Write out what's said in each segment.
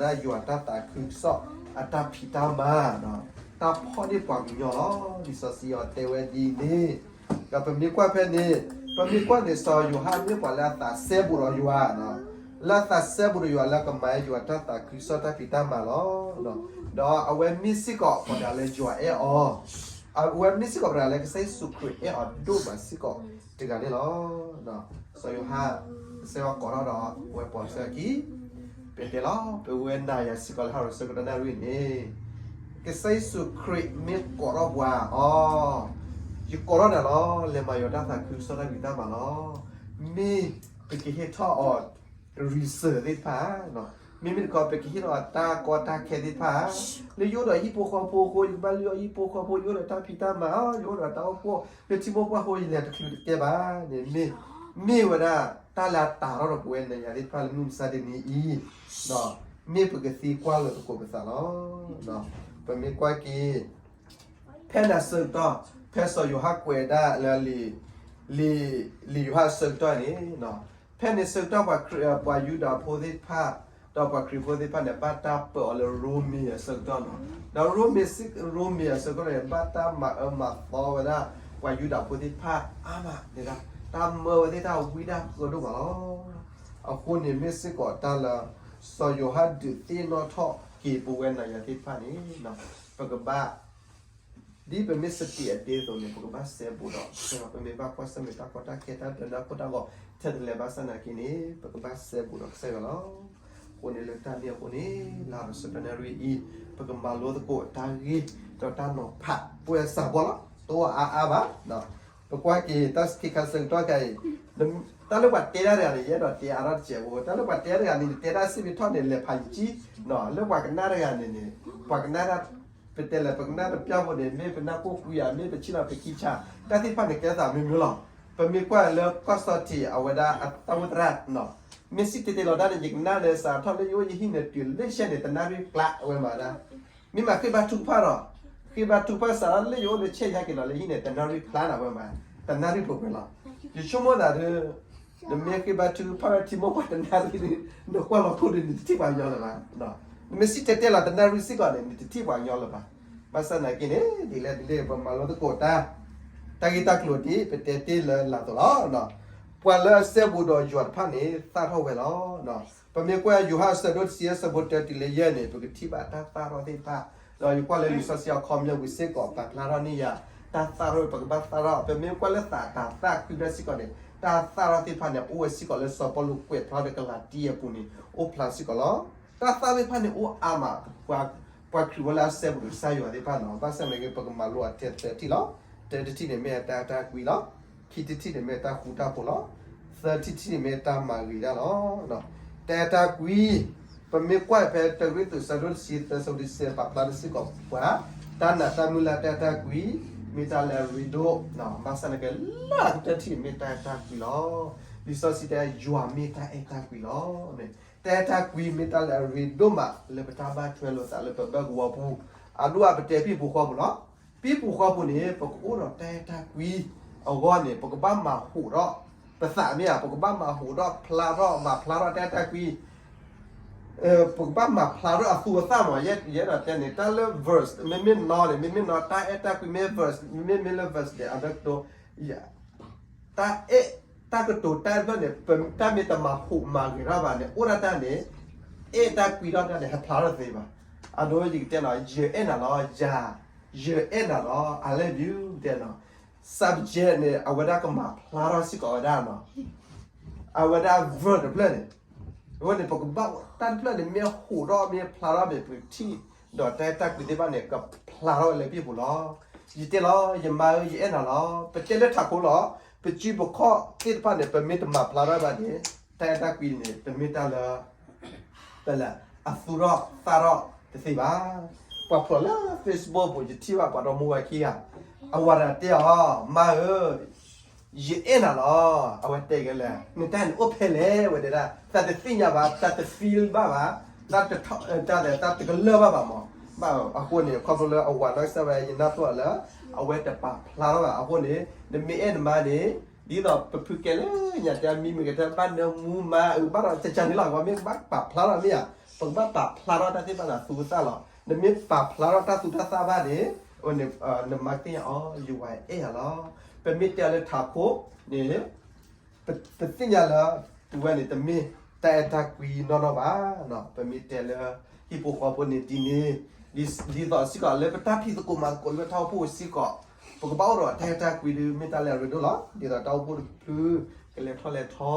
ဒၣ်ယွၤတၢ်သးခုကစီၣ်အတၢ်ဖံးတၢ်မၤ, တၢ်ဖီၣ်န့ၢ်ပှၤကညီလီၤ. လံာ်စီဆှံအီၤတဲဝဲဒ်အံၤန့ၣ်, ဒီးပမ့ၢ်ကွၢ်ဖဲန့ၣ်, ပမ့ၢ်ကွၢ်န့ၣ် စီၤယိၤဟၣ်မ့ၢ်ပှၤလၢအသးစဲဘူးဒီးယွၤ, လၢအသးစဲဘူးဒီးယွၤလၢကမၤယွၤတၢ်သးခုကစီၣ်တၢ်ဖံးတၢ်မၤလီၤ. ဒီးအဝဲမ့ၢ်စ့ၢ်ကီးပှၤတဂၤလၢယွၤအဲၣ်အီၤ, အဝဲမ့ၢ်စ့ၢ်ကီးပှၤတဂၤလၢကစၢ်ယ့ၣ်ၡူးခရံာ်အဲၣ်အီၤဒိၣ်မးစ့ၢ်ကီးတဂၤန့ၣ်လီၤ. စီၤယိၤဟၣ် ကစၢ်ယွၤကိးထီၣ်ဒီး အဝဲပိာ်စၢၤအခံ, ပတဲလီၤ, ပဝဲနၤယၤစ့ၢ်ကီးလၢဟးရိၤဆၢကတီၢ်နၣ်ရံၣ်န့ၣ်, ကစၢ်ယ့ၣ်ၡူးခရံာ်မ့ၢ်ကိးထီၣ်ပှၤအီၤ, ယကိးထီၣ်နၤလီၤ, လဲၤမၤယွၤတၢ်သးခုကစီၣ်တၢ်ဖံးတၢ်မၤလီၤ. မ့ၢ်ပကဟ့ၣ်ထီၣ်အီၤ resource သ့ၣ်တဖၣ်, မ့မ့ၢ်တခီ ပကဟ့ၣ်ထီၣ်အီၤတၢ်ကီတၢ်ခဲသ့ၣ်တဖၣ်, လၢယအိၣ်ဒီးဟံၣ်ဖိဃီဖိအဃိ ယကဘၣ်လုၢ်အီၣ်ဟံၣ်ဖိဃီဖိ, ယအိၣ်ဒီးတၢ်အိၣ်ဖှိၣ်, လၢထံမိၢ်ပှၢ်ဖိ ယလဲၤတချုးတကဲဘၣ်န့ၣ်, မ့ၢ်ဝဲဒၣ်တၢ်လၢအတၤထီၣ်ဒီးပဝဲနၤယၤသ့ၣ်တဖၣ်လၢမုၢ်မဆါတနံၤအံၤ, မ့ၢ်ပကသံကွၢ်လၢသကိးပသးလီၤ. ပမ့ၢ်ကွၢ်က့ၤ ဖဲန့ၣ်အဆၢကတီၢ်, ဖဲစီၤယိၤဟၣ်ကွဲးဒၣ်လၢ လံာ်ယိၤဟၣ်အဆၢကတီၢ်န့ၣ်, ဖဲန့ၣ်အဆၢကတီၢ် ပှၤယူဒၤဖိသ့ၣ်တဖၣ်, ဒီးပှၤခရံာ်ဖိသ့ၣ်တဖၣ်န့ၣ် ဘၣ်တၢ်ပၢအီၤလၢရိမ့ၤအဆၢကတီၢ်လီၤ. ဒီးရိမ့ၤ, ရိမ့ၤအဆၢကတီၢ်န့ၣ် ဘၣ်တၢ်မၤအၢမၤသီဝဲဒၣ် ပှၤယူဒၤဖိသ့ၣ်တဖၣ်အါမး, တၢ်မၢဝဲသ့ၣ်တၢ်ဝံတၢ်ဃၢဒိၣ်မးလီၤ. အဃိန့ၣ်မ့ၢ်စ့ၢ်ကီးတၢ်လၢ စီၤယိၤဟၣ်ဒုးသ့ၣ်နီၣ်ထီၣ်က့ၤပဝဲနၤယၤသ့ၣ်တဖၣ်န့ၣ်, ပကဘၣ် ဒ်ပမ့ၢ်စတံးအဒ့အသိးန့ၣ် ပကဘၣ်စဲဘူးဒီး, ပမ့ၢ်ဘၣ်ကွၢ်ဆၢၣ်မဲာ်တၢ်ကီတၢ်ခဲတၢ်ဒၢနၢ်ခိတၢ်ဂီၤထဲတလဲၤဘၣ်ဆၣ်နာ်က့န့ၣ်, ပကဘၣ်စဲဘူးဒီးကစၢ်ယွၤလီၤ. အဃိန့ၣ်လၢတၢ်န့ၣ်အဃိန့ၣ်, လၢတဆၢပနၣ်ရံၣ်အံၤ, ပကမၤလိသကိးတၢ်ဂ့ၢ်, ဒီးတၢ်နီၤဖးပှဲၤစးဘီလီၤ, တအိၣ်အါအါဘၣ်. ပကွၢ်က့ၤတၢ်ခံခါဆၢကတီၢ်ခဲအံၤ, တၢ်လၢပှၤတဲဒၣ်တဂၤန့ၣ် ယအဲၣ်ဒိးတဲအါထီၣ်တစဲးဖိ, တၢ်လၢပှၤတဲဒၣ်တဂၤန့ၣ် နတဲဒၣ်စ့ၢ်မ့ၢ်ထီၣ်န့ၣ် လဲၤဖးယံာ်ကံ, လၢပှၤကနၣ်တဂၤန့ၣ်န့ၣ်, ပှၤကနၣ်ဒၣ် ပတဲလဲၣ် ပကနၣ်တပျၢ်ဖိန့ၣ် မ့ၢ်ပနၢ်ကိၢ်ကွံဧါ, မ့ၢ်ပဆံၣ်လီၤပခံဆါ, တၢ်သ့ၣ်တဖၣ်န့ၣ်ကဲသးမ့ၢ်မ့ၢ်လီၤ. ပမ့ၢ်ကွၢ်လၢကီၢ်စီၤထံးအဝဲဒၣ်အတၢ်အိၣ်သရၣ်, မ့ၢ်စံၣ်တဲၤတဲလီၤတၢ်န့ၣ် ယကနၣ်လၢစးထီၣ်လၢယအိၣ်ယဟံၣ်န့ၣ် တုၤလၢယဆဲးန့ၣ် တနၣ်ရံၣ်ကျါဝဲမးဒၣ်. မ့ၢ်မးဃ့ဘါထုကဖၣ်ဒီး, ဃ့ဘါထုကဖၣ်စးထီၣ်လၢယအိၣ်လၢဆဲးယါက့ၤလီၤလၢဟံၣ်န့ၣ် တနၣ်ရံၣ်ကျါနၤဝဲမး, တနၣ်ရံၣ်ပှဲၤပှဲၤလီၤ. ယဆိကမိၣ်သးဒီး နမ့ၢ်ဃ့ဘါထုကဖၣ်ဝဲထံမိၢ်ပှၢ်တနၣ်ရံၣ်ဒီး နကွၢ်လီၤခိၣ်ဒီးနတထံၣ်ပှၤကညီလၢၤဘၣ်. နမ့ၢ်စံၣ်တဲၤတဲလီၤတနၣ်ရံၣ်စ့ၢ်ကီးန့ၣ် နတထံၣ်ပှၤကညီလၢၤဘၣ်. ဘၣ်ဆၣ်သနာ်က့န့ၣ် ဒ်လဲၣ်ဒ်လဲၣ် ပမၤလိသကိးတၢ်, တၢ်ဂ့ၢ်တၢ်ကျိၤဒ်ပတဲတ့ၢ်လၢလာ်သိးလီၤ. ပှၤလၢအစဲဘူးဒီးယွၤတဖၣ်န့ၣ် သၣ်ထီၣ်ဝဲလီၤ. ပမ့ၢ်ကွၢ်ယိၤဟၣ်အဆၢဒိၣ်တဆံအဆၢဖိတၢတုၤလၢယဲၢ်န့ၣ် ပကထံၣ်ဘၣ်တၢ်သၣ်ထီၣ်သ့ၣ်တဖၣ်, ဒီးယကွၢ်လၢလံာ်စီဆှံအခီပညီဝံၤစ့ၢ်ကီး ပာ်ဖျါထီၣ်န့ၢ်ယၤ, တၢ်သၣ်ထီၣ် ပကဘၣ်သၣ်ထီၣ်, ပမ့ၢ်ကွၢ်လၢသးတၤသၣ်ကွံဘၣ်စ့ၢ်ကီးန့ၣ် တၢ်သၣ်ထီၣ်သ့ၣ်တဖၣ်န့ၣ် အိၣ်ဝဲစ့ၢ်ကီးလၢစီၤပီလူးကွဲးဖျါဒီးကလၤတံအပူၤန့ၣ် အိၣ်ဖျါစ့ၢ်ကီးလီၤ. တၢ်သၣ်သ့ၣ်တဖၣ်န့ၣ်အိၣ်အါမး, ပှၤခရံာ်ဖိလၢအစဲဘူးဒီးကစၢ်ယွၤသ့ၣ်တဖၣ်လီၤ. ဘၣ်ဆၣ်သနာ်က့ ပကမၤလိအထဲသၢထံၣ်လီၤ. တၢတထံၣ်န့ၣ်မ့ၢ်တၢ်အဲၣ်တၢ်ကွံလီၤ. ခံတထံၣ်န့ၣ်မ့ၢ်တၢ်ဃူတၢ်ဖိးလီၤ. သၢထံၣ်တထံၣ်န့ၣ်မ့ၢ်တၢ်မၤဂ့ၤတၢ်လီၤ. တၢ်အဲၣ်တၢ်ကွံ, ပမ့ၢ်ကွၢ်ဖဲတၢကရံၣ်သူးအဆၢဒိၣ်တဆံသၢအဆၢဖိတဆံ ပာ်ဖျါထီၣ်စ့ၢ်ကီးပှၤ, တၢ်နာ်တၢ်မုၢ်လၢ်တၢ်အဲၣ်တၢ်ကွံ, မ့ၢ်တၢ်လၢအရ့ဒိၣ်, ဘၣ်ဆၣ်သနာ်က့လၢအကတၢၢ်တထံၣ်န့ၣ်မ့ၢ်တၢ်အဲၣ်တၢ်ကွံလီၤ. လံာ်စီဆှံတဲယွၤမ့ၢ်တၢ်အဲၣ်တၢ်ကွံလီၤ. တၢ်အဲၣ်တၢ်ကွံမ့ၢ်တၢ်လၢအရ့ဒိၣ်မးလၢပတၢ်ဘၣ်ထွဲလိာ်သးလၢပဘၢကဝီၤပူၤ, အဒိၣ်အပတဲာ်ဖံၣ်ပူၤဃီပူၤလီၤ. ဖံၣ်ပူၤဃီပူၤန့ၣ် ပကအိၣ်ဒီးတၢ်အဲၣ်တၢ်ကွံအဂီၢ်န့ၣ် ပကဘၣ်မၤဟူးထီၣ်ပသးမ့ၢ်ဧါ, ပကဘၣ်မၤဟူးထီၣ်ဖျါထီၣ် မၤဖျါထီၣ်တၢ်အဲၣ်တၢ်ကွံ ပကဘၣ်မၤဖျါထီၣ်အသူအသၣ်မး, ယဲဒၣ်တဲန့ၣ် တၢ်လၢ verse မ့မ့ၢ်နီၤန့ၣ် မ့မ့ၢ်နီၤ တၢ်အဲၣ်တၢ်ကွံမ့ၢ် verse မ့မ့ၢ်မ့ၢ်လၢ verse န့ၣ် အဒိၣ်ကတိၤ တၢ်အဲၣ်တၢ်ကတိၤတၢ်တဖျၢၣ်န့ၣ် ပတၢ်မ့ၢ်တမၤဟူးမၤဂ့ၤထီၣ်ဘၣ်န့ၣ် အိၣ်ဒၣ်တၢ်န့ၣ် အဲၣ်တၢ်ကွံထီၣ်တၢ်န့ၣ် ဟဲဖျါထီၣ်တသ့ဘၣ်. အဒိ ယကတဲနီၤ ယအဲၣ်နၤလီၤ, ယၤ, ယအဲၣ်နၤလီၤ I love you တဲနီၤ subject န့ၣ် အဝဲဒၣ်ကမၤဖျါထီၣ်စ့ၢ်ကီးဝဲဒၣ်နီၤ အဝဲဒၣ် verb တဖျၢၣ်န့ၣ်, အဃိန့ၣ် ပကဘၣ်တၢ်တဖျၢၣ်န့ၣ် မ့ၢ်ဟူးထီၣ်မ့ၢ်ဖျါထီၣ်မ့ၢ်ပထံၣ်, ဒီးတၢ်အဲၣ်တၢ်ကွံသ့ၣ်တဖၣ်န့ၣ် ကဖျါထီၣ်ဝဲလၢပံၣ်ပူၤလီၤ. ယတဲလီၤ ယမါဧၢ ယအဲၣ်နၤလီၤ. ပတဲလၢထးခိၣ်လီၤ, ပစုပခီၣ်သ့ၣ်တဖၣ်န့ၣ် ပမ့ၢ်တမၤဖျါထီၣ်ဘၣ်န့ၣ် တၢ်အဲၣ်တၢ်ကွံန့ၣ် ပမ့ၢ်တၢ်လၢ ပလဲၤ အသူၣ်ထီၣ်သၣ်ထီၣ်တသ့ဘၣ်. ပှၤဖျိးလၢ Facebook ပူၤ ယထံၣ်ဘၣ်ပှၤဒီမါဝၤခံဂၤ, အဝၤတဂၤတဲအီၤ, မါဧၢ, ယအဲၣ်နၤလီၤ. အဝဲတဲက့ၤလဲၣ်, နတၢ်န့ၣ်အိၣ်ဖဲလဲၣ် ဝဲတဲဒၣ်, တၢ်တသ့ၣ်ညါဘၣ်, တၢ်တ feel ဘၣ်ဘၣ်, တၢ်တထီၣ်, တၢ်တ တၢ်တကလၢၢ်ဘၣ်ဘၣ်မး. ဘၣ်အဃိန့ၣ် ခီဖျိလၢအဝၤနီၢ်ကစၢ်ဝဲ ယနၢ်ပၢၢ်လၢ အဝဲတပာ်ဖျါထီၣ်ဘၣ်. အဃိန့ၣ် နမ့ၢ်အဲၣ်နမါန့ၣ် ဒ်သိးပဖုကဲလၢညါတဲမံမ့ၢ်ကတဲဘၣ်နၢမူမါအုးဘၣ်ဒီး တၢ်ကန့ၣ်လီၤ. ပှၤမ့ၢ်ကဘၣ်ပာ်ဖျါထီၣ်မ့ၢ်ဧါ, ပကဘၣ်ပာ်ဖျါထီၣ်တၢ်သ့ၣ်တဖၣ်န့ၣ် သူသးလီၤ. နမ့ၢ်ပာ်ဖျါထီၣ်တၢ်သူတၢ်သၣ်ဘၣ်န့ၣ် နမၤသ့ၣ်ညါအီၤ ယွၤအဲၣ်ယၤလီၤ. ပမ့ၢ်တဲလၢထးခိၣ်န့ၣ် ပသ့ၣ်ညါလၢ တဝဲန့ၣ် တမ့ၢ်တၢ်အဲၣ်တၢ်ကွံနီၢ်နီၢ်ဘၣ်. ပမ့ၢ်တဲလၢ ဟံၣ်ဖိဃီဖိန့ၣ်ဒ်န့ၣ် ဒ်သိးစ့ၢ်ကီးလၢပတၢ်ဖံးသကိးမၤသကိးလၢပတၢ်အိၣ်ဖှိၣ်စ့ၢ်ကီး ပကဘၣ်အိၣ်ဒီးတၢ်အဲၣ်တၢ်ကွံဒီး မ့ၢ်တၢ်လၢအရ့ဒိၣ်လီၤ. ဒ်သိးတၢ်အိၣ်ဖှိၣ်တဖု ကလဲၤထီၣ်လဲၤထီ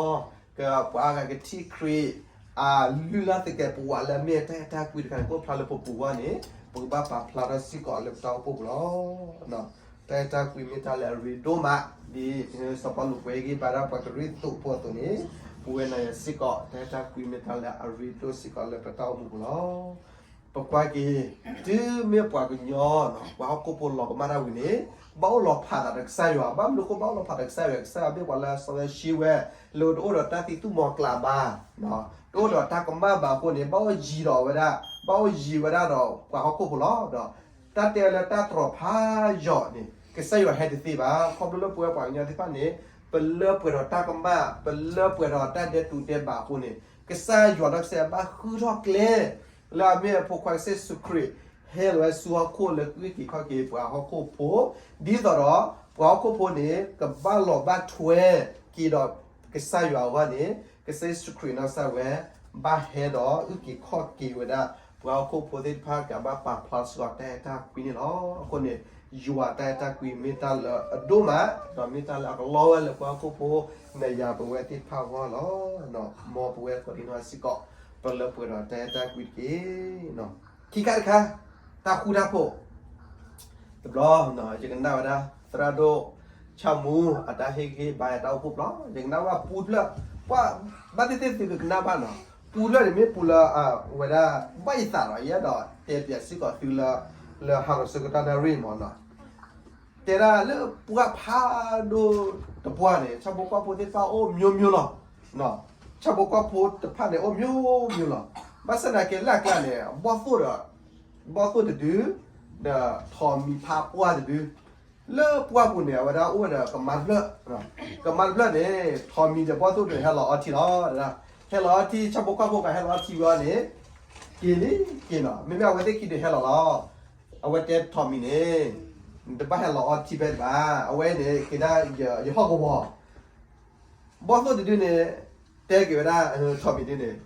ကပှၤအါဂၤကထံၣ်ခရံာ် အလုၢ်လၢ်သကဲးပဝးလၢအမ့ၢ်တၢ်အဲၣ်တၢ်ကွံတခါန့ၣ် ကအိၣ်ဖျါလၢပပူၤဝဲန့ၣ် ပကဘၣ်ပာ်ဖျါထီၣ်စ့ၢ်ကီးလၢပတၢ်အိၣ်ဖှိၣ်ပူၤလီၤ. တၢ်အဲၣ်တၢ်ကွံမ့ၢ်တၢ်လၢအရ့ဒိၣ်မး ဒ်စီၤပီလူးပှၤဟ့ၣ်ဂံၢ်ဘါဒၣ်ပှၤကရံၣ်သူးဖိအသိးန့ၣ် ပဝဲနၤယၤစ့ၢ်ကီး တၢ်အဲၣ်တၢ်ကွံမ့ၢ်တၢ်လၢအရ့ဒိၣ်စ့ၢ်ကီးလၢပတၢ်အိၣ်မူပူၤလီၤ. ပကွၢ်က့ၤ တုၤမ့ၢ်ပှၤကညီ ပှၤဟီၣ်ခိၣ်ဖိလီၤကမၣ်တၢ်ဝံၤန့ၣ် ဘၣ်အိၣ်လီၤဖးသးဒီးကစၢ်ယွၤ, ဘၣ်မနုၤအဃိဘၣ်အိၣ်လီၤဖးဒီးကစၢ်ယွၤ, ကစၢ်ယွၤမ့ၢ်ပှၤလၢအစီဆှံဝဲ လၢတအိၣ်ဒီးတၢ်သံသူၣ်မီၤကျၢ်ဘၣ်, တအိၣ်ဒီးတၢ်ကမၣ်ဘၣ်အဃိန့ၣ် ဘၣ်အိၣ်ယံၤဒီးဝဲဒၣ်, ဘၣ်အိၣ်ယံၤဝဲဒၣ်ဒီးပှၤဟီၣ်ခိၣ်ဖိလီၤ. ဒီးတၢ်တဲဝဲလၢတၢ်တြီၤဖးယိာ်န့ၣ် ကစၢ်ယွၤဟဲတသ့ဘၣ်. ခီဖျိလၢပဝဲပှၤကညီသ့ၣ်တဖၣ်န့ၣ် ပလၢပှဲၤဒီးတၢ်ကမၣ်, ပလၢပှဲၤဒီးတၢ်ဒဲးတူာ်ဒဲးဘးအဃိန့ၣ် ကစၢ်ယွၤဒီးကစၢ်ယွၤဘၣ်ဃုထီၣ်ကျဲ လၢအမ့ၢ်အဖိခွါကစၢ်ယ့ၣ်ၡူးခရံာ် ဟဲလီၤဝဲဆူဟီၣ်ခိၣ်လၢကအုၣ်က့ၤခီၣ်က့ၤပှၤဟီၣ်ခိၣ်ဖိ, ဒ်သိးဒီး ပှၤဟီၣ်ခိၣ်ဖိန့ၣ် ကဘၣ်လီၤဘၣ်ထွဲက့ၤဒီးကစၢ်ယွၤအဂီၢ်န့ၣ် ကစၢ်ယ့ၣ်ၡူးခရံာ်နီၢ်ကစၢ်ဝဲ ဘၣ်ဟဲဒီးအုၣ်က့ၤခီၣ်က့ၤဝဲဒၣ် ပှၤဟီၣ်ခိၣ်ဖိသ့ၣ်တဖၣ် ကဘၣ်ပာ်ဖျါစ့ၢ်ကီးတၢ်အဲၣ်တၢ်ကွံန့ၣ်လီၤ. အဃိန့ၣ် ယွၤတၢ်အဲၣ်တၢ်ကွံမ့ၢ်တၢ်လၢအဒိၣ်မး, ဒီးမ့ၢ်တၢ်လၢအကလီဝဲလၢပှၤဟီၣ်ခိၣ်ဖိ နၤယၤပဝဲသ့ၣ်တဖၣ်အဂီၢ်လီၤ. မ်ပဝဲကိးဒံနီၢ်စ့ၢ်ကီး ပလၢပှဲၤဒီးတၢ်အဲၣ်တၢ်ကွံတက့ၢ်. ခံခါတခါ တၢ်ဃူတၢ်ဖိး တဘျီ ယကနၣ်ဝဲဒၣ် သရၣ်ဒိၣ် ဆၣ်မူ အတၢ်ဟ့ၣ်ဂံၢ်ဟ့ၣ်ဘါအတၢ်အိၣ်ဖှိၣ်ပျီ, ယကနၣ်ဝဲပူတဖျၢၣ်, ပှၤဘၣ်သ့ၣ်သ့ၣ်သုကနၣ်ဘၣ်နီၤ, ပူတဖျၢၣ်န့ၣ်မ့ၢ်ပူလၢ ဝဲဒၣ် ဘၣ်ယသးဒီး ယအဲၣ်ဒိးတဲပၠးစ့ၢ်ကီးသုလၢ လၢဟါလီၤဆၢကတီၢ်နၣ်ရံၣ်မးနီၤ, တဲဒၣ်လၢပှၢ်ဖးဒိၣ်တပှၢ်န့ၣ် ဆၣ်ဖိကီၢ်ဖိသ့ၣ်တဖၣ်အိၣ်မျိုးမျိုးလီၤ. ဆၣ်ဖိကီၢ်ဖိတဖၣ်န့ၣ် အိၣ်မျိုးမျိုးလီၤ. ဘၣ်ဆၣ်သနာ်က့လၢအကျါန့ၣ် ဘီၣ်သိၣ်ဒီး ဘီၣ်သိၣ်တဒု ဒီးထိးမံၤဖးပှၢ်တဒု, လၢပှၢ်ပူၤန့ၣ် အဝဲဒၣ်အိၣ်ဝဲဒီးကမါတဖျၢၣ်, ကမါတဖျၢၣ်န့ၣ် ထိးမံၤဒီးဘီၣ်သိၣ်တဒုဟဲလီၤအီထံလီၤ. ဟဲလီၤအီထံ ဆၣ်ဖိကီၢ်ဖိကဟဲလီၤအီထံဝဲန့ၣ် က့ၤလံက့ၤနီၤ, မ့မ့ၢ်အဝဲသ့ၣ်ခံဒုးဟဲလီၤလီၤ. အဝဲတဲထိးမံၤန့ၣ် နတဘၣ်ဟဲလီၤအီထံဖဲဘၣ်, အဝဲန့ၣ်က့ၤဒၣ်ယဟီၣ်ကဝီၤ ဘီၣ်သိၣ်တဒုန့ၣ် တဲက့ၤဝဲဒၣ် ထိးမံၤဒုန့ၣ်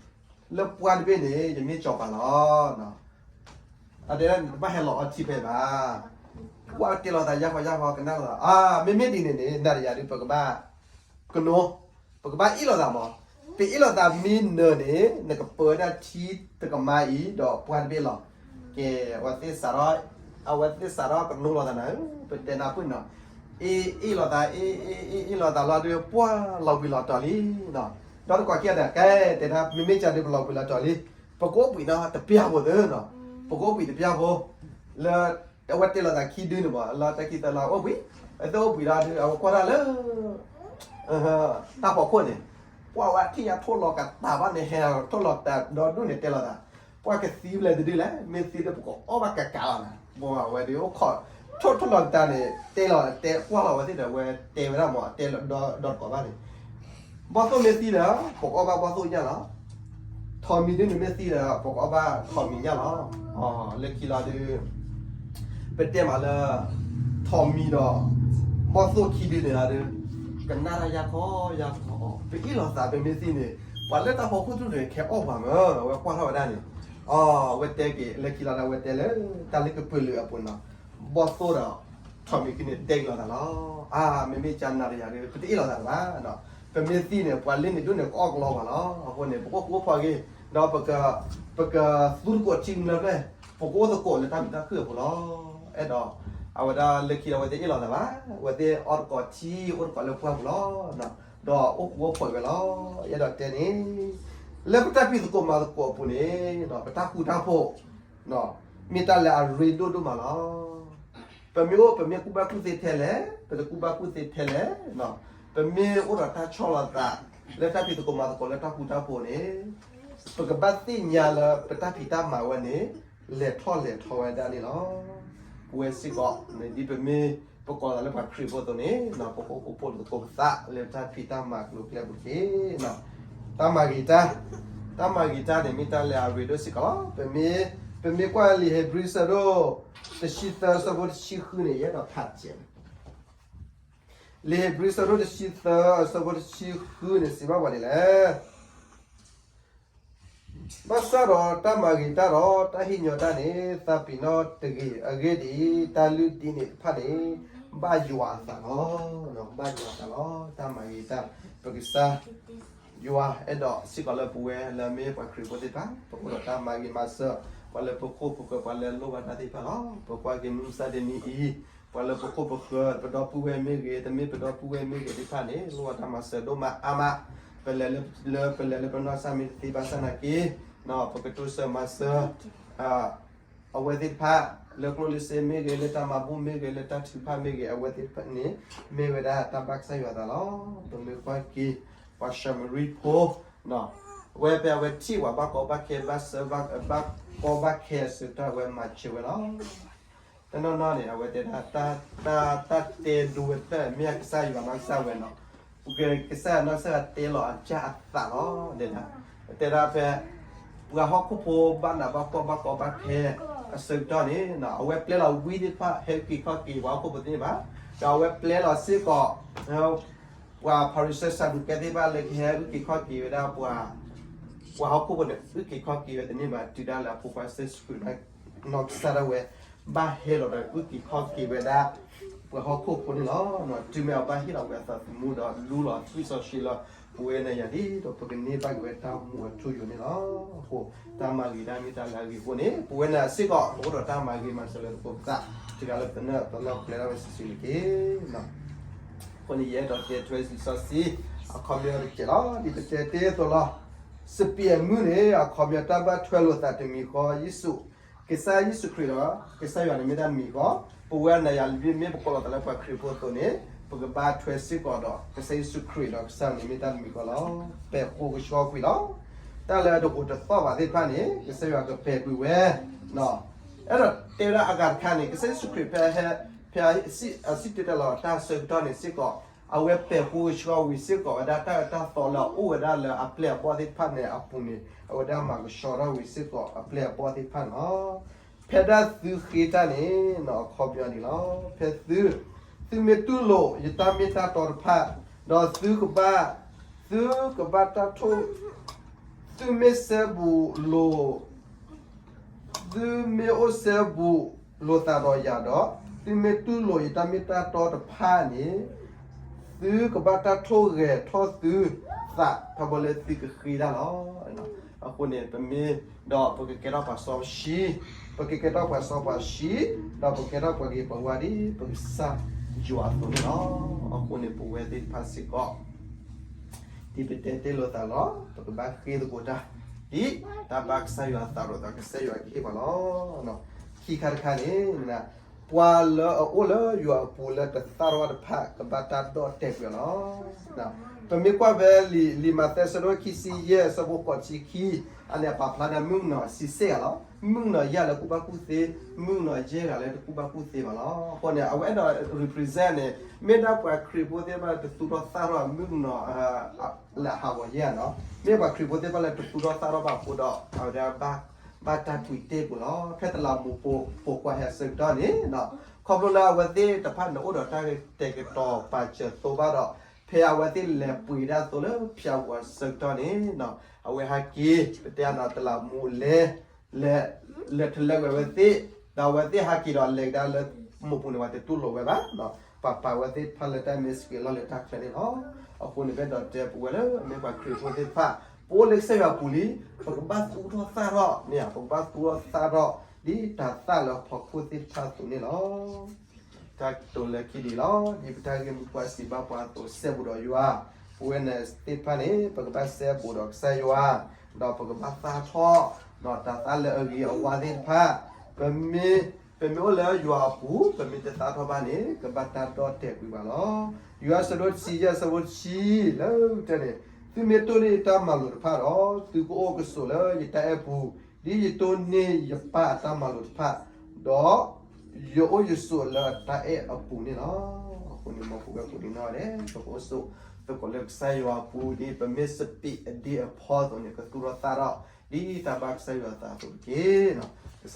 လၢပှၢ်တဘ့ၣ်န့ၣ် ယမ့ၢ်စီၤပၤလီၤ. အတဲဒၣ်နတဘၣ်ဟဲလီၤအီထံဖဲဘၣ်, ပှၢ်တဲလိာ်သးယၢ်ဃီယၢ်ဃီကနၣ်လိာ်သး, အါ မ့မ့ၢ်ဒ်န့ၣ်န့ၣ် နၤဒီးယၤဒုး ပကဘၣ် ကနိ ပကဘၣ်အ့ၣ်လိာ်သးမး, ပအ့ၣ်လိာ်သးမ့ၢ်နၢၤန့ၣ် နကပၢဝဲဒၣ်ထံတကမါအံၤဒီးပှၢ်တဘ့ၣ်လီၤ. ကဲ အဝဲသ့ၣ်စးထီၣ် အဝဲသ့ၣ်စးထီၣ်ကနိလိာ်သးနၤဧၢ, ပတဲနၤဖုၣ်နီၤ, အ့ၣ် အ့ၣ်လိာ်သး အ့ၣ် အ့ၣ် အ့ၣ် အ့ၣ်လိာ်သးလီၤဒုး ပှၢ်လီၤဘှံးလီၤတီၤလံနီၤ, ဒီးတကိးခံဂၤဒီး ကဲ တဲဒၣ် မ့မ့ၢ်ကၢဒုးပလီၤဘှံးလီၤတီၤလံ, ပကအိၣ်ဘှံးနီၤတပျၢ်ဖိသ့နီၤ, ပကအိၣ်ဘှံးတပျၢ်ဖိ လၢ အဝဲတဲလိာ်သးခံဒုန့ၣ်မး လၢတၢ်ခံသၢလါ အိၣ်ဘှံး, အဝဲသ့ၣ်အိၣ်ဘှံးဒီးဒုး အဝဲကွၢ်တၢ်လၢ တၢ်ဖီခိၣ်န့ၣ်, ပှၢ်ဝဲထံၣ်ညါထိၣ်လီၤကးတးဘၣ်န့ၣ် ဟဲထိၣ်လီၤကးဒီဒူၣ်န့ၣ် တဲလိာ်သး, ပှၢ်ကသံဘျဲၣ်တဒုလဲၣ်, မ့ၢ်သံဒီးပကအီၣ်ဘၣ်ကးကးလီၤနၤ, မ့ၢ်အဝဲဒုးအိၣ်ခိး ထိၣ်ထိၣ်လီၤကးတၢ်န့ၣ် တဲလီၤတဲကွၢ်လီၤဝဲသ့ၣ်ဒီး အဝဲတဲဝဲဒၣ်မး တဲလီၤဒီးတကိးဘၣ်န့ၣ် ဘီၣ်သိၣ်မ့ၢ်သံဒီး ပကအီၣ်ဘၣ်ဘီၣ်သိၣ်ညၣ်လီၤ. ထိးမံၤဒုန့ၣ်မ့ၢ်သံဒီး ပကအီၣ်ဘၣ်ထိးမံၤညၣ်လီၤ. လၢခံလီၤဒုး ပတဲမးလၢ ထိးမံၤဒီး ဘီၣ်သိၣ်ခံဒုန့ၣ်လီၤဒုး ကနၣ်တၢ်ယၢ်ခီယၢ်ခီအီၤ ပအ့ၣ်လိာ်သး ပမ့ၢ်သံန့ၣ် ပှၤလၢတၢ်ဖီခိၣ်ထူၣ်န့ၣ် ခဲအီၣ်ပှၤမး အဝဲကွၢ်ထီၣ်ဝဲဒၣ်န့ၣ် အဝဲတဲက့ၤ လၢခံလီၤဒုး အဝဲတဲလၢ တၢ်လၢကပၢၤလုာ်အပူၤနီၤ ဘီၣ်သိၣ်ဒီး ထိးမံၤခံန့ၣ် တဲက့ၤလိာ်သးလီၤ. အါ မ့မ့ၢ်ကၢနၤဒီးယၤဒုး ပတအ့ၣ်လိာ်သးဘၣ်, ပမ့ၢ်သံန့ၣ် ပှၤလၢန့ၣ်ဒိၣ်န့ၣ် ကအီၣ်ကလီပှၤလီၤ. အဃိန့ၣ် ပကအိၣ်ဃူအိၣ်ဖိးဂ့ၤ, ဒီး ပကသူသကိးထံကမျၢၢ်ဖျၢၣ်, ပကအိၣ်သကိးလၢတၢ်မုာ်တၢ်ခုၣ်အပူၤလီၤ. အဲၣ်ဒိး အဝဲဒၣ်လၢခံဒီး အဝဲသ့ၣ်အ့ၣ်လိာ်သးဘၣ်, အဝဲသ့ၣ်အီၣ်သကိးထံ အိၣ်သကိးလၢပှၢ်ပူၤလီၤ. ဒီးအိၣ်ဃူအိၣ်ဖိးဝဲလီၤ. အဲၣ်ဒိးတဲန့ၣ် လၢပတၢ်ဖံးသကိးမၤသကိးအပူၤန့ၣ် ပတၢ်ဃူတၢ်ဖိး မ့ၢ်တၢ်လၢအရ့ဒိၣ်ဒိၣ်မးလီၤ. ပမ့ၢ်အိၣ် ပမ့ၢ်ကူၣ်ဘၣ်ကူၣ်သ့ထဲလဲၣ်, ပတကူၣ်ဘၣ်ကူၣ်သ့ထဲလဲၣ်, ပမ့ၢ်အိၣ်ဒီးတၢ်ဆီၣ်လီၤသး လၢတၢ်ဖံးသကိးမၤသကိးလၢတၢ်ဃူတၢ်ဖိးန့ၣ် ပကဘၣ်သ့ၣ်ညါလၢပတၢ်ဖံးတၢ်မၤဝဲန့ၣ် လဲၤထီၣ်လဲၤထီဝဲဒၣ်န့ၣ်လီၤ. ပဝဲစ့ၢ်ကီးန့ၣ် ဒ်ပမ့ၢ်ပကိးသးလၢပှၤခရံာ်ဖိအသိးန့ၣ် ပကအိၣ်ဃူအိၣ်ဖိးသကိးပသးလၢတၢ်ဖံးတၢ်မၤကျိၤကျဲပူၤတက့ၢ်. တၢ်မၤဂ့ၤတၢ် တၢ်မၤဂ့ၤတၢ်န့ၣ် မ့ၢ်တၢ်လၢအရ့ဒိၣ်စ့ၢ်ကီးလီၤ. ပမ့ၢ်, ပမ့ၢ်ကွၢ်လံာ်ဧ့ၤဘြံၤဆၢဒိၣ်တဆံသၢ ဆၢဖိတဆံဃုန့ၣ် ယအဲၣ်ဒိးဖးစဲး လံာ်ဧ့ၤဘြံၤဆၢဒိၣ်တဆံသၢ ဆၢဖိတဆံဃုန့ၣ် စံးဘၣ်ပှၤဒ်လဲၣ်. ဘၣ်ဆၣ်ဒီးတၢ်မၤဂ့ၤတၢ်ဒီးတၢ်ဟ့ၣ်ညီတၢ်န့ၣ် သးပ့ၤနီၣ်တဂ့ၤ. အဂ့ၢ်ဒ်အံၤ, တၢ်လုၢ်ဒံးန့ၣ်တဖၣ်န့ၣ် ဘၣ်ယွၤအသးလီၤ. ဘၣ်ယွၤအသးလီၤ. တၢ်မၤဂ့ၤတၢ်, ပကစၢ် ယွၤအဲၣ်ဒိးစ့ၢ်ကီးလၢပဝဲလၢမ့ၢ်ပှၤခရံာ်ဖိသ့ၣ်တဖၣ် ပအိၣ်ဒီးတၢ်မၤဂ့ၤမၤစၢၤ ပှၤလၢပခိၣ်ပဃၢၤ ပှၤလၢလိၣ်ဘၣ်တၢ်သ့ၣ်တဖၣ်လီၤ. ပကွၢ်က့ၤမုၢ်မဆါတနံၤအံၤ ပှၤလၢပခိၣ်ပဃၢၤ ပဒီပုၢ်ဝဲၢ်မ့ၢ်ဂ့ၤ, တမ့ၢ်ပဒီပုၢ်ဝဲၢ်မ့ၢ်ဂ့ၤသ့ၣ်တဖၣ်န့ၣ် လိၣ်ဘၣ်တၢ်မၤစၢၤဒိၣ်မးအါမး, ပလဲၤလၢပနီၢ်ကစၢ်မ့ၢ်တသ့ဘၣ်ဆၣ်နာ်က့ ပကတိစၢၤမၤစၢၤ အဝဲသ့ၣ်တဖၣ် လၢကျိၣ်လၢစ့မ့ၢ်ဂ့ၤ, လၢတၢ်မၤဘူၣ်မ့ၢ်ဂ့ၤ, လၢတၢ်ထုကဖၣ်မ့ၢ်ဂ့ၤ, အဝဲသ့ၣ်တဖၣ်န့ၣ် မ့ၢ်ဝဲဒၣ်တၢ်ဘၣ်ကစၢ်ယွၤအသးလီၤ. ပမ့ၢ်ကွၢ်က့ၤ ပှၤၡၤမရံဖိ အဝဲဖဲအဝဲထံၣ်ပှၤဘၣ်ကီဘၣ်ခဲ ဘၣ်ဆၢဘၣ်ကီဘၣ်ခဲအဆၢကတီၢ် အဝဲမၤစၢၤဝဲလီၤ. တနီၤနီၤန့ၣ် အဝဲတဲဒၣ် တၢ်တဲဒိဝဲတဖျၢၣ် မ့ၢ်ကစၢ်ယွၤနီၢ်ကစၢ်ဝဲနီၤ, ကစၢ်ယွၤနီၢ်ကစၢ်တဲလီၤအကၢ်အသးလီၤ. တဲဒၣ်, တဲဒၣ်ဖဲ ပှၤဟီၣ်ခိၣ်ဖိဘၣ်နးဘၣ်ဖှီၣ်ဘၣ်ကီဘၣ်ခဲ အဆၢကတီၢ်န့ၣ် အဝဲပျဲလီၤဝံသ့ၣ်တဖၣ် ဟဲအုၣ်က့ၤခီၣ်က့ၤပှၤဟီၣ်ခိၣ်ဖိသ့ၣ်တဖၣ်, ဒီးအဝဲပျဲလီၤစ့ၢ်ကီး ပှၤဖၤရံၤၡဲ စၤဒူးကဲသ့ၣ်တဖၣ်လၢကဟဲအုၣ်က့ၤခီၣ်က့ၤဝဲဒၣ်ပှၤ, ပှၤဟီၣ်ခိၣ်ဖိန့ၣ် အုၣ်က့ၤခီၣ်က့ၤဝဲတန့ၢ်ဘၣ် တုၤဒၣ်လဲာ်အဖိခွါကစၢ်ယ့ၣ်ၡူးခရံာ် နီၢ်ကစၢ်ဒၣ်ဝဲ ဘၣ်ဟဲလီၤဒီးအုၣ်က့ၤခီၣ်က့ၤဝဲဒၣ် ပှၤဟီၣ်ခိၣ်ဖိန့ၣ်လီၤ. တုၤမ့ၢ်အဘၣ်ဟ့ၣ်လီၤဝဲအသးသမူဒီးလူလီၤသွံၣ်စီဆှံလၢ ပဝဲန့ၣ်ယၤဒ်သိးပကန့ၢ်ဘၣ်က့ၤဝဲတၢ်မူအထူအယိာ်န့ၣ်လီၤ. အဃိ တၢ်မၤဂ့ၤတၢ်မ့ၢ်တၢ်လၢအဂ့ၤအဃိန့ၣ် ပဝဲန့ၣ်စ့ၢ်ကီး ပအိၣ်ဒီးတၢ်မၤဂ့ၤမၤစၢၤလၢသကိးပသး တုၤဒၣ်လဲာ်ပနၢ်ပလီၢ်ပျဲဒၣ်ဝဲစုာ်စုာ်န့ၣ်တက့ၢ်. အဃိန့ၣ် ယအဲၣ်ဒိးတဲထွဲလံာ်စီဆှံ အခီပညီတကဲးလီၤ. ဒ်ပတဲတ့ၢ်အသိးလီၤ. စပံးအမုၢ်န့ၣ် အခီပညီတၢ်ဘၣ်ထွဲလိာ်သးတမံၤဃီ ယ့ၣ်ၡူး, ကစၢ်ယ့ၣ်ၡူးခရံာ်ဒီး ကစၢ်ယွၤန့ၣ်မ့ၢ်တၢ်တမံၤဃီ, ပဝဲနၤယၤလၢမ့ၢ်ပကိးလီၤသးလၢပှၤခရံာ်ဖိအသိးန့ၣ် ပကဘၣ်ထွဲစ့ၢ်ကီးဒီး ကစၢ်ယ့ၣ်ၡူးခရံာ်ဒီးကစၢ်န့ၣ်မ့ၢ်တၢ်တမံၤဃီလီၤ. ပာ်ဃုာ်ကဆှီကွံာ်လီၤ. တၢ်လၢအတအိၣ်တသီၣ်ဘၣ်သ့ၣ်တဖၣ်န့ၣ် ကစၢ်ယွၤကပာ်ကွံာ်ဝဲ အဲၣ်ဒိးတဲဒၣ်အဂၤတခါန့ၣ် ကစၢ်ယ့ၣ်ၡူးခရံာ်ဖဲဟဲ, ဖဲအစံၣ်တဲၤတဲလီၤတၢ်ဆၢကတီၢ်န့ၣ်စ့ၢ်ကီး အဝဲပာ်ဃုာ်ကဆှီဝံၤစ့ၢ်ကီးဝဲဒၣ် တၢ်အၢတၢ်သီလၢအအိၣ်ဝဲဒၣ်လၢအပျဲၢ်အဘီၣ်သ့ၣ်တဖၣ်န့ၣ်အပူၤန့ၣ် အဝဲဒၣ်မၤကဆှီထီၣ်ဝံၤစ့ၢ်ကီးအပျဲၢ်အဘီၣ်သ့ၣ်တဖၣ်န့ၣ်လီၤ. ဖဲဒၣ်သုဃ့တၢ်န့ၣ် အခီပညီန့ၣ်လီၤ. ဖဲသု, သုမ့ၢ်တူၢ်လိာ်ယတၢ်မ့ၢ်တၢ်တီတဖၣ်, ဒီးသုကဘၣ်, သုကဘၣ်တၢ်ထိၣ်, သုမ့ၢ်စဲဘူးလိာ် သုမ့ၢ်အိၣ်စဲဘူးလိာ်သးဒီးယၤဒီး သုမ့ၢ်တူၢ်လိာ်ယတၢ်မ့ၢ်တၢ်တီတဖၣ်န့ၣ် သုကဘၣ်တၢ်ထိၣ်ဂဲၤထီၣ်သုသး ထီဘိလၢသုကဃ့တၢ်လီၤ. အဃိန့ၣ် ပမ့ၢ်ဒီးပကကဲထီၣ်ပှၤစီပှၤဆှံ, ပကကဲထီၣ်ပှၤစီပှၤဆှံ, ဒီးပကကဲထီၣ်ပှၤဂ့ၤပှၤဝါဒ်ပကစၢ်ယွၤအသိးန့ၣ်လီၤ. အဃိန့ၣ် ပဝဲသ့ၣ်တဖၣ်စ့ၢ်ကီး ဒ်ပတဲတ့ၢ်လိာ်သးလီၤ, ပကဘၣ်ဃ့သကိးတၢ် ဒ်တၢ်ဘၣ်ကစၢ်ယွၤအသးဒီး ကစၢ်ယွၤကဟ့ၣ်ပှၤလီၤ. ခံခါတခါန့ၣ် ပှၤလၢအအိၣ်လၢယွၤအပူၤလၢတသၣ်ထီၣ်ဘၣ်တဖၣ် ကဘၣ်တၢ်ဒီၣ်တဲာ်ကွံာ်အီၤလီၤ. ပမ့ၢ်ကွၢ်ဖဲလံာ်မးသဲ ဆၢဒိၣ်ခံဆံယဲၢ် ဆၢဖိဃိးဆံခံ, အန့ၣ်အပာ်ဖျါဒၣ်မုၣ်ကနီၤဆံဆဲၣ်ဂၤလီၤ. မုၣ်ကနီၤယဲၢ်လၢကူၣ်ဘၣ်ကူၣ်သ့, မုၣ်ကနီၤယဲၢ်ဂၤလၢတကူၣ်ဘၣ်ကူၣ်သ့ဘၣ်လီၤ. အဃိန့ၣ် အဝဲအဲၣ်ဒိး represent န့ၣ် မ့ၢ်ဒၣ်ပှၤခရံာ်ဖိသ့ၣ်တဖၣ်လၢတသူၣ်ထီၣ်သၣ်ထီၣ်မုၣ်ကနီၤ လၢအဟးဂီၤယဲၢ်ဂၤလီၤ. မ့ၢ်ပှၤခရံာ်ဖိသ့ၣ်တဖၣ်လၢတသူၣ်ထီၣ်သၣ်ထီၣ်ဘၣ်အဃိဒီး အဝဲဒၣ် ဘၣ်တၢ်ကွံာ်တ့ၢ်ပူၤလီၤ. ဖဲတလးမူးပိာ်ကွၢ်ဟဲအဆၢကတီၢ်န့ၣ် ခီဖျိလၢအဝဲသ့ၣ်တဖၣ်န့ၣ်အိၣ်ဒီးတၢ်ကတဲာ်ကတီၤပာ်စၢၤသိဘၣ်ဒီး ဖဲအဝဲသ့ၣ်လဲၤပှ့ၤဒၣ်သိလၢဖၠါပူၤအဆၢကတီၢ်န့ၣ် အဝဲဟဲက့ၤ ပတဲအနီၤ တလးမူးလဲၤ လဲၤ, လဲၤထီၣ်လဲၤဝဲအဝဲသ့ၣ်, ဒီးအဝဲသ့ၣ်ဟဲက့ၤဒီးလဲၤကဒါလၢမူးပိာ်န့ၣ် ပှၤတတူၢ်လိာ်ဝဲဘၣ်, ပှၤပာ်ဝဲသ့ၣ်တဖၣ်လၢတၢ်မ့ၢ်စက့ၤလီၢ်လၢတၢ်ချၢန့ၣ်လီၤ. အဃိန့ၣ် ပအဲၣ်ဒိးတဲပဝဲလၢအမ့ၢ်ပှၤခရံာ်ဖိသ့ၣ်တဖၣ် ပအိၣ်လၢကစၢ်ယွၤအပူၤလံ, ပကဘၣ်သူၣ်ထီၣ်သၣ်ထီၣ်န့ၣ် ပကဘၣ်သူၣ်ထီၣ်သၣ်ထီၣ် ဒ်တၤသၣ်လၢဟီၣ်ခိၣ်သ့ၣ်တဖၣ်အသိးန့ၣ်လီၤ. တၢ်ကတိၤလၢခံဒံးလီၤ. ဒ်ပတၢ်ဂ့ၢ်မိၢ်ပှၢ်စံးဘၣ်ပှၤအသိး စဲဘူးဒီးယွၤ, ပဝဲန့ၣ်သ့ၣ်တဖၣ်န့ၣ် ပကဘၣ်စဲဘူးဒီးကစၢ်ယွၤ, ဒီးပကဘၣ်သၣ်ထီၣ် ဒီးတၤသၣ်လၢအဂ့ၤအဝါသ့ၣ်တဖၣ်, ပမ့ၢ်, ပမ့ၢ်အိၣ်လၢယွၤအပူၤ ပမ့ၢ်တသၣ်ထီၣ်ဘၣ်န့ၣ် ကဘၣ်တၢ်ဒီၣ်တဲာ်ကွံာ်ပှၤလီၤ. ယိၤဟၣ်ဆၢဒိၣ်တဆံယဲၢ် ဆၢဖိတဆံ လၢတဲန့ၣ်, သုမ့ၢ်တိၢ်န့ၢ်ယတၢ်မၤလိာ်တဖၣ်ဒီး သုကအိၣ်ကဆိးလၢယတၢ်အဲၣ်ပူၤ, ဒ်ယတိၢ်န့ၢ်ယပၢ်အတၢ်မၤလိာ်တဖၣ်, ဒီးယအိၣ်ယဆိးလၢအတၢ်အဲၣ်အပူၤန့ၣ်လီၤ. အဃိန့ၣ် မ်ပဝဲကိးဒံနီၢ်ဒဲး ပကအိၣ်ဆိး သကိးလၢကစၢ်ယွၤအပူၤ ဒ်ပမ့ၢ်စပံးအဒ့အဖီအသိးန့ၣ် ကသူၣ်ထီၣ်သၣ်ထီၣ် ဒ်တၢ်ဘၣ်ကစၢ်ယွၤအသးအသိးတက့ၢ်.